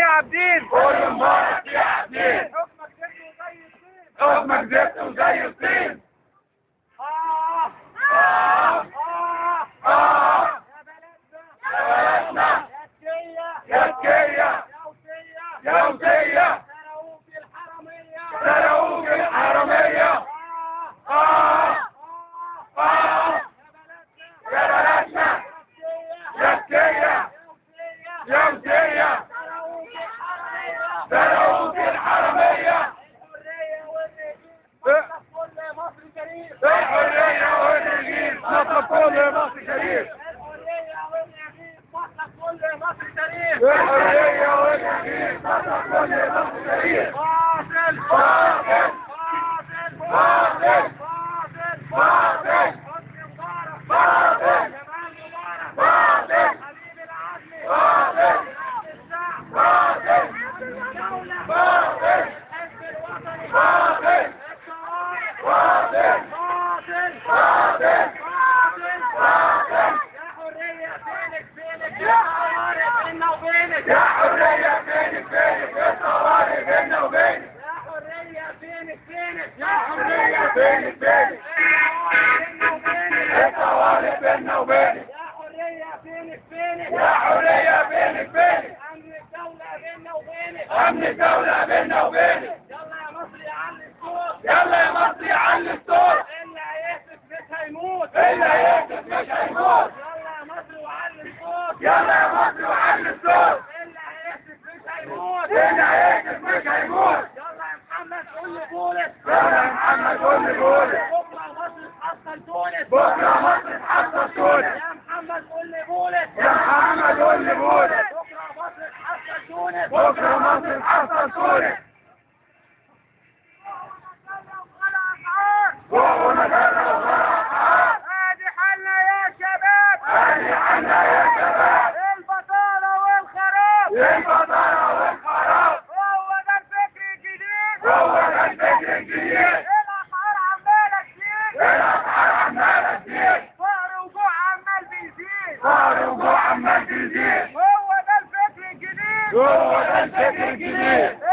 عابدين، كل مبارك يا عابدين، حكمك زفت وزي الطين، حكمك زفت وزي الطين. آه آه آه يا بلدنا، يا بلدنا، يا تكية، يا تكية، يا وصية، يا وصية، سرقوك الحرامية، سرقوك الحرامية. آه آه يا بلدنا، يا تكية، يا وصية، سرقوك الحرامية. الحرية والرغيف مطلب كل مصر شريف، الحرية والرغيف مطلب كل مصر شريف، الحرية والرغيف مطلب كل مصر شريف، الحرية والرغيف مطلب كل مصر شريف. فاصل فاصل فاصل فاصل فاصل فاصل حسني مبارك، فاصل جمال مبارك، فاصل حبيب العدلي، فاصل حزب الشعب، فاصل الدولة، فاصل الحزب الوطني، فاصل الطوارئ، فاصل فاصل فاصل فاصل فاصل. يا حرية فينك فينك، يا طوارئ بينا وبينك، يا حرية فينك فينك، يا طوارئ بينا وبينك، يا حرية فينك فينك، يا حرية فينك فينك، يا طوارئ بينا وبينك، يا طوارئ بينا وبينك، يا حرية فينك فينك، يا حرية فينك فينك، أمن الدولة بينا وبينك، أمن الدولة بينا وبينك. يلا يا مصر يا علي الصوت، يلا يا مصر يا علي الصوت، اللي هيهتف مش هيموت، اللي هيهتف مش هيموت. يلا يا مصر وعلي الصوت، يلا يا مصر وعلي الصوت، اللي هيهتف مش هيموت، اللي هيهتف مش هيموت. يلا يا محمد قول لبولس، يلا يا محمد قول لبولس، بكره مصر تحصل تونس، بكره مصر تحصل تونس. يا محمد قول لبولس، يا محمد قول لبولس، بكره مصر تحصل تونس، بكره مصر تحصل تونس. ادي حالنا يا شباب، ادي حالنا يا شباب، البطالة والخراب، البطالة والخراب، هو ده الفكر الجديد، هو ده الفكر الجديد. الاسعار عمالة تزيد، الاسعار عمالة تزيد، فقر وجوع عمال بيزيد، فقر وجوع عمال بيزيد، هو ده الفكر الجديد، هو ده الفكر الجديد.